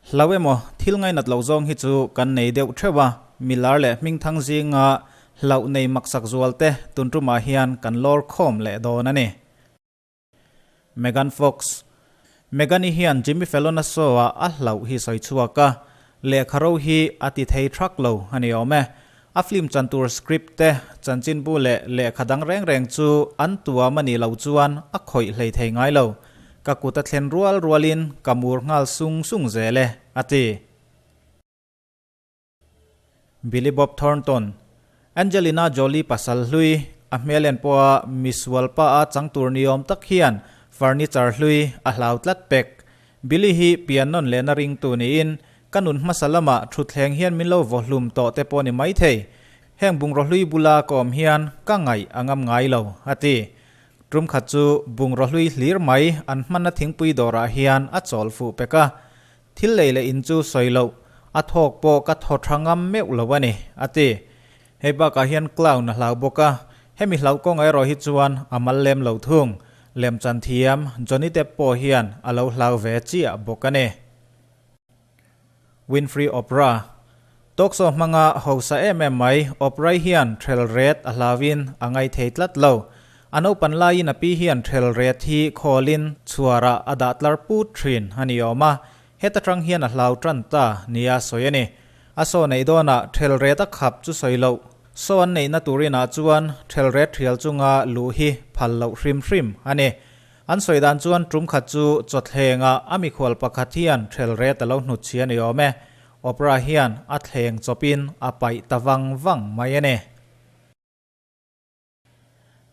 Hlau emaw, thil ngainat loh zawng hi chu kan nei deuh theuh a, milar leh hmingthang zinga hlauh nei maksak zual te tun tumah hian kan lawr khawm leh dawn a ni. Megan Fox Megan-i hian Jimmy Fallon-a show-ah a hlauh hi sawi chhuak a, lehkha ro hi a ti thei thak lo a ni awm e. A film chan tur script te, chanchinbu leh lehkha dang reng reng chu an tuam a nih loh chuan a khawih hlei thei ngai lo. Ka kut a thlen rual rualin ka mur nghal sung sung zel e, a ti. Billy Bob Thornton, Angelina Jolie pasal hlui, a hmel en pawha misual pa a chang tur ni awm tak hian furniture hlui a hlau tlat pek. Billy hi pian nawn lehna ringtu niin Ka nun hmasa lamah thutthleng hian min lo vaw hlum tawh te pawh ni maithei. Heng bungraw hlui bula ka awm hian ka ngaih a ngam ngai lo, a ti. Tum khat chu bungraw hlui hlir mai an hmanna thingpui dawrah hian a chawl fuh pek a. Thil lei leh in chu sawi loh, a thawk pawh ka thaw tha ngam meuh lo a ni, a ti. Hei bakah hian clown a hlau bawk a, hemi hlauh kawngah erawh hi chuan a mal lem lo thung. Lemchan thiam Johnny Depp pawh hian a lo hlau ve chiah bawk a ni. Winfrey Oprah. Talk show hmanga hausa em em mai Oprah hian thel ret a hlauin a ngai thei tlat lo. A naupan laiin a pi hian thel ret hi khawlin chhuarah a dah tlar put thin a ni awm a, heta tang hian a hlau tan ta nia sawi a ni. A saw neih dawnah thel ret a khap chu sawi loh. Saw an neihna turinah chuan thel ret thial chunga luh hi phal loh hrim hrim a ni. An sawi dan chuan tum khat chu chawthlengah a mikhual pakhat hian thel ret a lo hnut chhi a ni awm e. Oprah hian a thleng chawpin a paih ta vang vang mai a ni.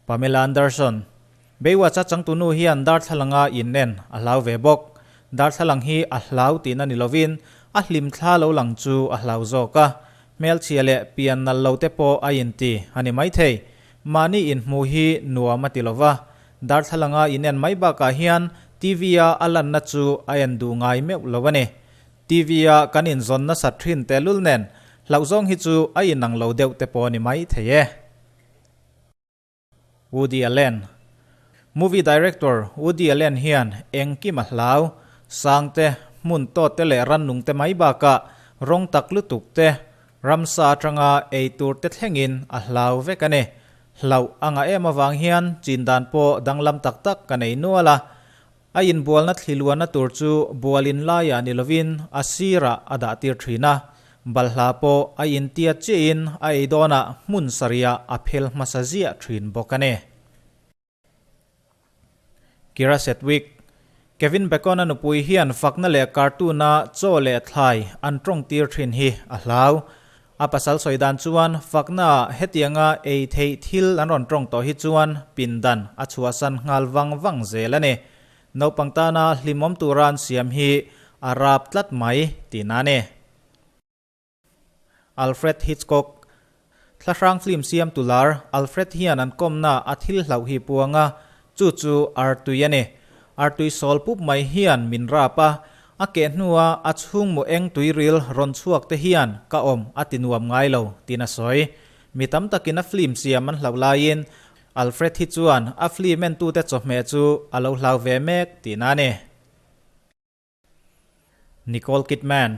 Pamela Anderson, Baywatch a changtunu hian darthlalanga in en a hlau ve bawk. Darthlalang hi a hlau tihna ni lovin a hlim thla lo lang chu a hlau zawk a. Hmelchhia leh pian nal lo te pawh a inti a ni maithei. Mahni inhmuh hi nuam a ti lova. Darthlalanga inen mai bakah hian TV-a a lanna chu a en duh ngai meuh lo a ni. TV-a kan inzawn nasat thin tehlul nen hlauhzawng hi chu a inang lo deuh te pawh a ni mai thei e. Woody Allen Movie director Woody Allen hian engkim a hlau, sang te, hmun tawt te leh rannung te mai bakah rawng tak lutuk te, ramsa atanga ei tur te thlengin a hlau vek a ni. Hlauh a ngah em avang hian chin dan pawh danglam tak tak ka nei nual a. A inbualna thliluanna tur chu bualin laiah ni lovin a sirah a dah tir thin a. Balhla pawh a intia chiahin a ei dawnah hmun sarihah a phel hmasa ziah thin bawk a ni. Kira Sedgwick, Kevin Bacon-a nupui hian fakna leh cartoon-a chaw leh thlai an tawng tir thin hi a hlau. A pasal sawi dan chuan faknaah hetianga ei theih thil an rawn tawng tawh hi chuan pindan a chhuahsan nghal vang vang zel a ni. Naupang tana hlimawm tura an siam hi a rap tlat mai tihna a ni. Alfred Hitchcock Thlahrang film siamtu lar Alfred hian an kawmna a thil hlauh hi puang a, chu chu artui a ni. Artui sawl pup mai hian min rap a, a keh hnua a chhungmu eng tuiril rawn chhuak te hian ka awm a ti nuam ngai lo tiin a sawi. Mi tam takin a film siam an hlauh laiin Alfred hi chuan a film entute chawhmeh chu a lo hlau ve mek tihna a ni. Nicole Kidman,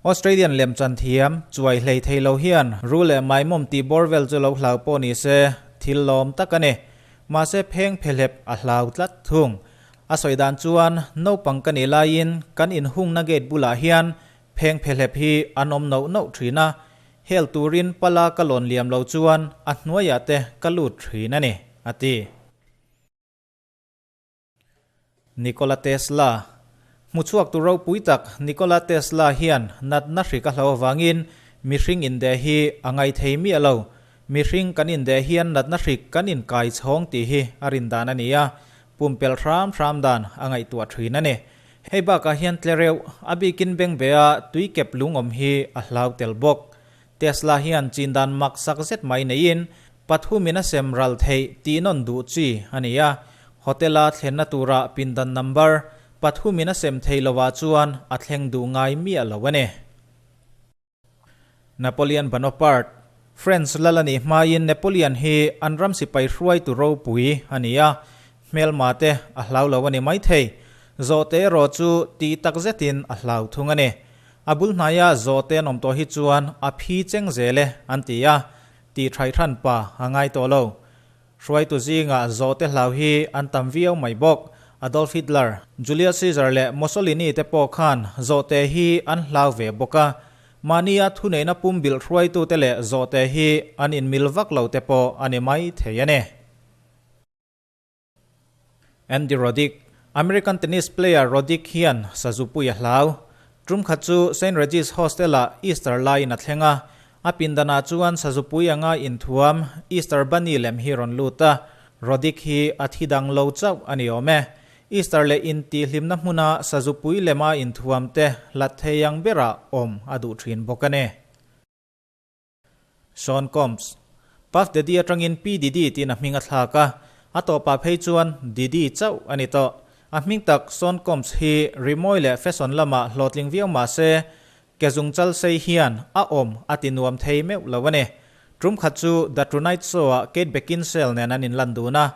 Australian lemchan thiam, chuai hlei thei lo hian ru leh maimawm tih bawr vel chu lo hlau pawh ni se, thil lawm tak a ni. Mahse pheng phehlep a hlau tlat thung. A sawi dan chuan naupang ka nih laiin kan inhungna gate bulah hian pheng phehlep hi an awm noh noh thin a, hel turin pala ka lawn liam lo chuan a hnuaiah te ka lut thin a ni, a ti. Nikola Tesla Hmuchhuak tur ropui tak Nikola Tesla hian natna hrik a hlo avangin mihring indeh hi a ngai thei miah lo. Mihring kan indeh hian natna hrik kan inkai chhawng tih hi a rin dan a ni a, pumpelh hram hram dan a ngaihtuah thin a ni. Hei bakah hian tlereuh, a bikin bengbea tuikep lungawm hi a hlau tel bawk. Tesla hian chin dan mak sak zet mai neiin pathumin a sem ral theih tih nawn duh chi a ni a. Hotel-a thlenna tura pindan number pathumin a sem thei lovah chuan a thleng duh ngai miah lo a ni. Napoleon Bonaparte, French lal a nih hmain Napoleon hi an ram sipai hruaitu ropui a ni a, hmelma te a hlau lo a ni maithei. Zawhte erawh chu tih tak zetin a hlau thung a ni. A bul hnaia zawhte an awm tawh hi chuan a phi cheng zel e an ti a, tih thaih hran pa a ngai tawh lo. Hruaitu zingah zawhte hlau hi an tam viau mai bawk. Adolf Hitler, Julius Caesar leh Mussolini te pawh khan zawhte hi an hlau ve bawk a. Mahnia thuneihna pumbilh hruaitute leh zawhte hi an inmil vak lo te pawh a ni mai thei a ni. Andy Roddick, American tennis player Roddick hian sazupui a hlau. Tum khat chu Saint Regis Hostel-ah Easter laiin a thleng a, a pindanah chuan sazupui anga inthuam Easter Bunny lem hi rawn lut a, Roddick hi a thi dang lo chauh a ni awm e. Easter leh intihhlimna hmuna sazupui lema inthuam te hlat thei ang berah awm a duh thin bawk a ni. Sean Combs, Puff Daddy atangin P Diddy tiin a hming a thlak a, a tawpah phei chuan Diddy chauh a ni tawh. A hming tak Sean Combs hi rimawi leh fashion lamah hlawhtling viau mah se, ke zungchal sei hian a awm a ti nuam thei meuh lo a ni. Tum khat chu The Tonight Show-ah Kate Beckinsale nen an inlan dun a,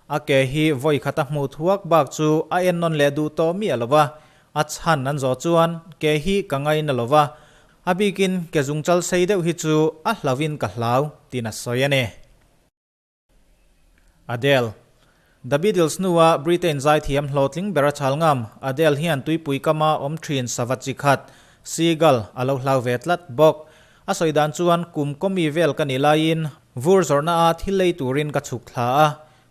a ke hi vawi khata hmuh thuak bak chu a ennawn leh duh tawh miah lo va, a chhan an zawh chuan ke hi ka ngaina lo va, A bikin ke zungchal sei deuh hi chu a hlauhin ka hlau tiin a sawi a ni. Adele. The Beatles hnua Britain zaithiam hlawhtling ber a chhal ngam, Adele hian tuipui kama awm thin sava chi khat, seagull, a lo hlau ve tlat bawk. A sawi dan chuan kum kawmi vel ka nih laiin vur zawrhna a thil lei turin ka chhuk thla a,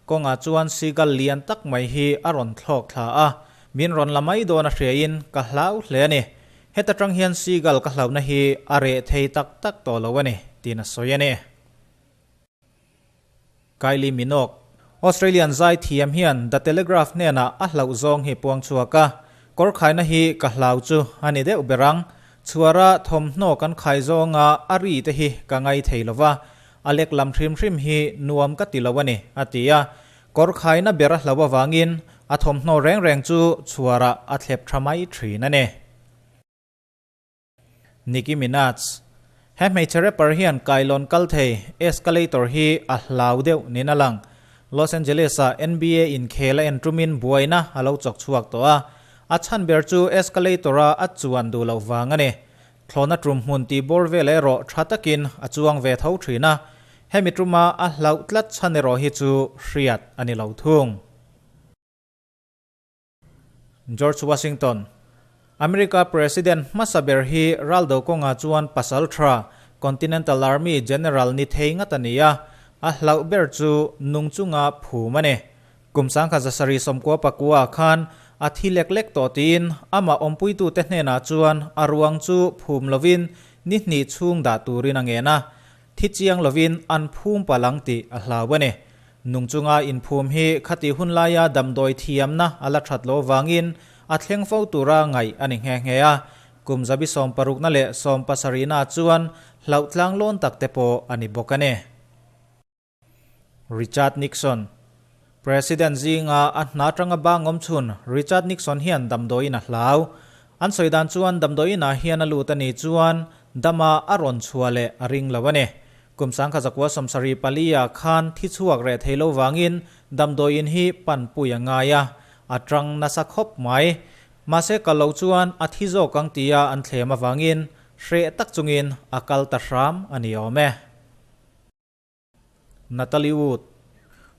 kawngah chuan seagull lian tak mai hi a rawn thlawk thla a, min rawn la mai dawn a hriain ka hlau hle a ni. Heta tang hian seagull ka hlauhna hi a reh thei tak tak tawh lo a ni, tiin a sawi a ni. Kylie Minogue, Australian zai thiam hian The Telegraph hnenah a hlauh zawng hi puang chhuak a, Kawr khaina hi ka hlau chu a ni deuh ber ang. Chhuara thawmhnaw kan khai zawnga a ri te hi ka ngai thei lo va, a lek lam hrim hrim hi nuam ka ti lo a ni, a ti a. Kawr khaina ber a hlauh avangin a thawmhnaw reng reng chu chhuarah a thlep tha mai thin a ni. Nicki Minaj, He hmeichhe rapper hian kailawn kal thei escalator hi a hlau deuh niin a lang. Los Angeles-ah NBA inkhel a en tumin buaina a lo chawk chhuak tawh a, a chhan ber chu escalator-a a chuan duh loh vang a ni. Thlawhna tum hmun tih bawr vel erawh tha takin a chuang ve tho thin a, hemi tuma a hlauh tlat chhan erawh hi chu hriat a ni lo thung. George Washington, America President hmasa ber hi Raldo kawnga chuan pasal tha Continental Army General ni thei ngat a ni a, a hlauh ber chu nung chunga phum a ni. Kum sangkhat zasarih sawmkua pakua khan a thi lek lek tawh tiin amah awmpuitute hnenah chuan a ruang chu phum lovin ni hnih chhung dah turin a ngen a, thi chiang lovin an phum palh ang tih a hlau a ni. Nung chunga inphum hi khati hun laia damdawi thiamna a la that lo vangin a thleng fo tura ngaih a ni nghe nghe a, kum zabi sawmparukna leh sawmpasarihna chuan hlauh tlang lawn tak te pawh a ni bawk a ni. Richard Nixon, President zinga a hna atanga bang awm chhun Richard Nixon hian damdawiin a hlau. An sawi dan chuan damdawiinah hian a lut a nih chuan dama a rawn chhuah leh a ring lo a ni. Kum sangkhat zakua sawmsarih pali-ah khan thi chhuak reh thei lo vangin damdawiin hi panpui a ngai a, a tang nasa khawp mai. Mahse kal lo chuan a thi zawk ang tia an thlem avangin hreh tak chungin a kal ta hram a ni awm e. Natalie Wood,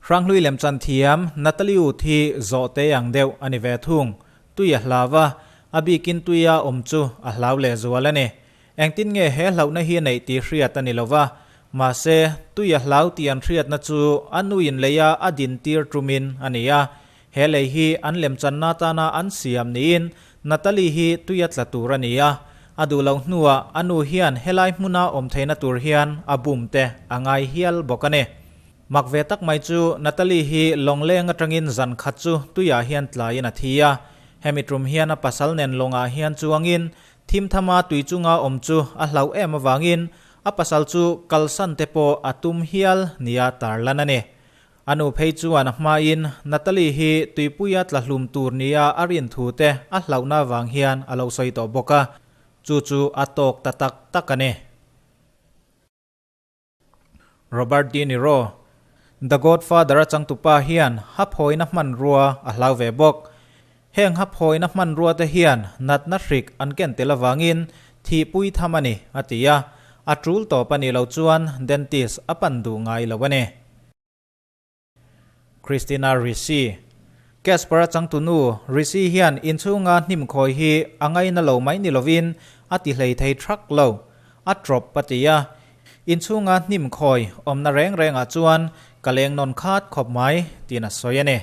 Hranghlui lemchan thiam Natalie Wood hi zawhte ang deuh a ni ve thung. Tui a hlau a, a bikin tuia awm chu a hlau lehzual a ni. Engtin nge he hlauhna hi a neih tih hriat a ni lo va, mahse, tui a hlau tih an hriatna chu a nuin leia a din tir tumin a ni a. He lei hi an lemchanna atana an siam niin Natalie hi tui a tla tur a ni a. A duh loh hnuah a nu hian helai hmuna awm theihna tur hian a bum te a ngai hial bawk a ni. Mak ve tak mai chu Natalie hi lawngleng atangin zan khat chu tuiah hian tlaiin a thi a. Hemi tum hian a pasal nen lawngah hian chuangin Thim thama tui chunga awm chu a hlauh em avangin a pasal chu kalsan te pawh a tum hial nia tarlan a ni. A nu phei chuan a hmain Natalie hi tuipuia tla hlum tur nia a rin thu te a hlauhna avang hian a lo sawi tawh bawk a, chu chu a tawk ta tak tak a ni. Robert De Niro, The Godfather a changtupa hian haphawina hmanrua a hlau ve bawk. Heng haphawina hmanrua te hian natna hrik an ken tel avangin thihpui tham a ni, a ti a. A tul tawp a nih loh chuan dentist a pan duh ngai lo a ni. Christina Ricci, Casper a changtunu Ricci hian inchhunga hnim khawi hi a ngaina lo mai ni lovin a ti hlei thei thak lo. A trawp a ti a. Inchhunga hnim khawi awmna reng rengah chuan ka leng nawn khat khawp mai, tiin a sawi a ni.